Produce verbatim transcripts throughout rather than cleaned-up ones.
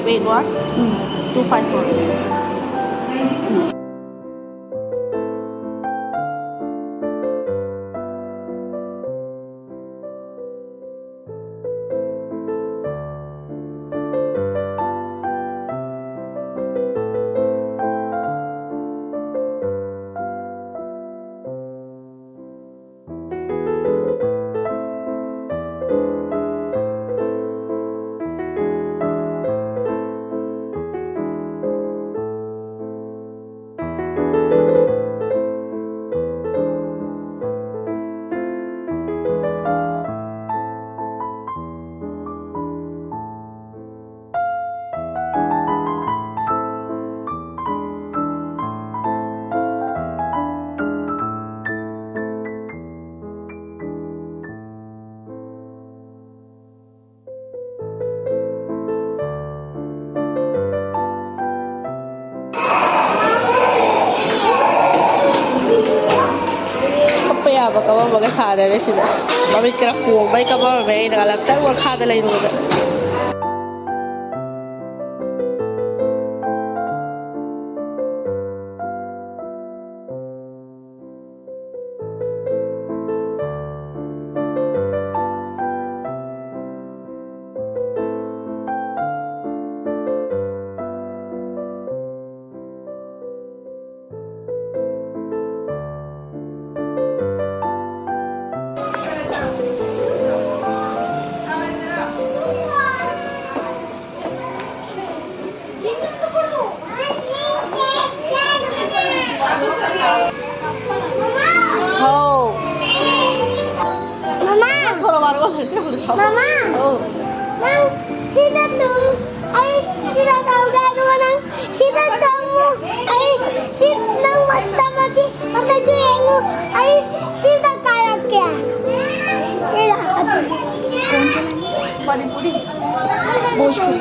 Wait, what? Two five four. ꯀꯞꯄ ꯌꯥꯕ ꯀꯞꯄꯝꯃꯒ ꯁꯥꯟꯅꯔꯦ ꯁꯤꯗ꯫ ꯃꯃꯤꯠ ꯈꯔ ꯄꯣꯝꯕꯩ ꯀꯞꯄꯝꯃꯦ ꯑꯩꯅ ꯉꯥꯛꯇꯪ ꯃꯈꯥꯗ ꯂꯩꯔꯨꯕꯗ꯫ ꯍꯥꯎ꯫ ꯃꯃꯥ! ꯃꯃꯥ! ꯅꯪ ꯁꯤꯗ ꯇꯨꯝ꯫ ꯑꯩ ꯁꯤꯗ ꯇꯧꯒꯦ, ꯑꯗꯨꯒ ꯅꯪ ꯁꯤꯗ ꯇꯨꯝꯃꯨ꯫ ꯑꯩ ꯁꯤ ꯅꯪ ꯃꯇꯝ ꯑꯁꯤ ꯑꯝꯇ ꯌꯦꯡꯉꯨ꯫ ꯑꯩ ꯁꯤꯗ ꯀꯥꯔꯛꯀꯦ꯫ ꯁꯤꯗ ꯑꯗꯨꯝ꯫ ꯄꯥꯅꯤꯄꯨꯔꯤ꯫ ꯚꯣꯖꯄꯨꯔꯤ꯫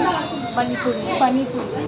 ꯃꯅꯤꯄꯨꯔꯤ꯫ ꯄꯥꯅꯤꯄꯨꯔꯤ꯫